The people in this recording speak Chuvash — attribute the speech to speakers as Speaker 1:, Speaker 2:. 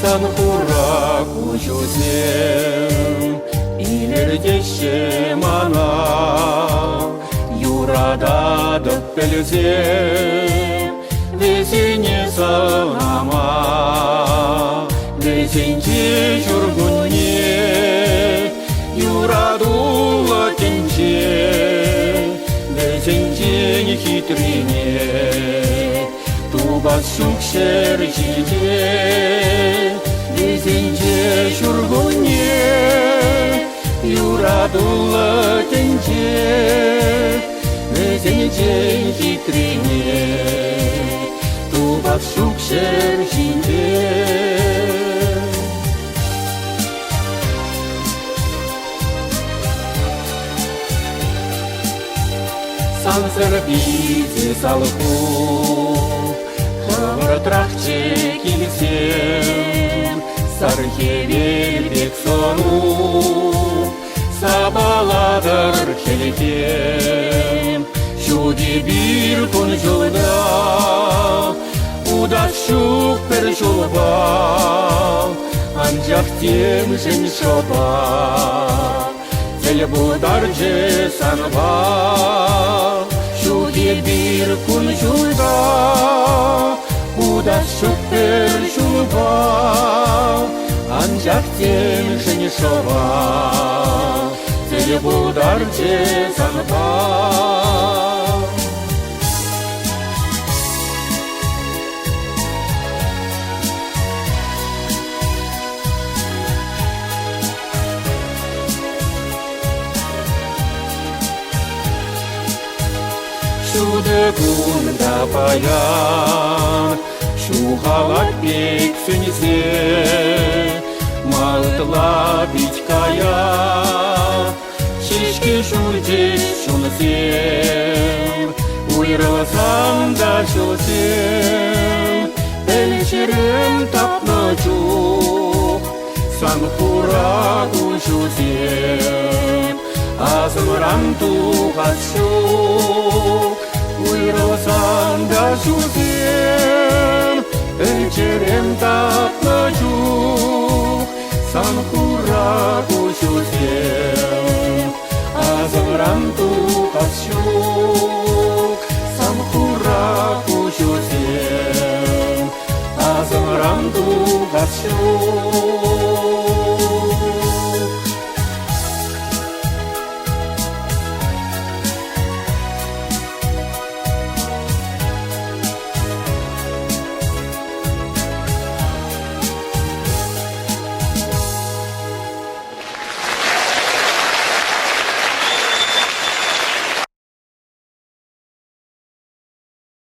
Speaker 1: Сан хура куҫусем илӗртеҫҫӗ мана. Юрататӑп пӗлсе вӗсене сӑнама. Вӗсенче ҫуркунне юратуллӑ тӗнче, вӗсенчен хитрине тупас ҫук ҫӗр ҫинче. Вӗсенче ҫуркунне юратуллӑ тӗнче, вӗсенчен хитрине тупас ҫук ҫӗр ҫинче. Сансӑр питӗ салху, хӑвӑртрахчӗ килсем, сар хӗвел пек сӑну сапалатӑр хӗлхем. Ҫути пир кун-ҫулта, утас ҫук пӗр ҫулпа, анчах темшӗн шӑпа тӗл пултарчӗ санпа. Ҫути пир кун-ҫулта, утас ҫук пӗр ҫулпа, анчах темшӗн шӑпа тӗл пултарчӗ санпа. Ҫутӑ кун та паян ҫухалать пек сӳнсе, малтла пит кая ҫеҫке ҫурчӗҫ чунсем. Уйрӑлсан та ҫулсем пӗлчӗрен тапнӑ чух сан хура куҫусем асӑмран тухас ҫук. Уйрӑлсан та ҫулсем пӗлчӗрен тапнӑ чух сан хура куҫусем асӑмран тухас ҫук. Сан хура куҫусем асӑмран тухас ҫук.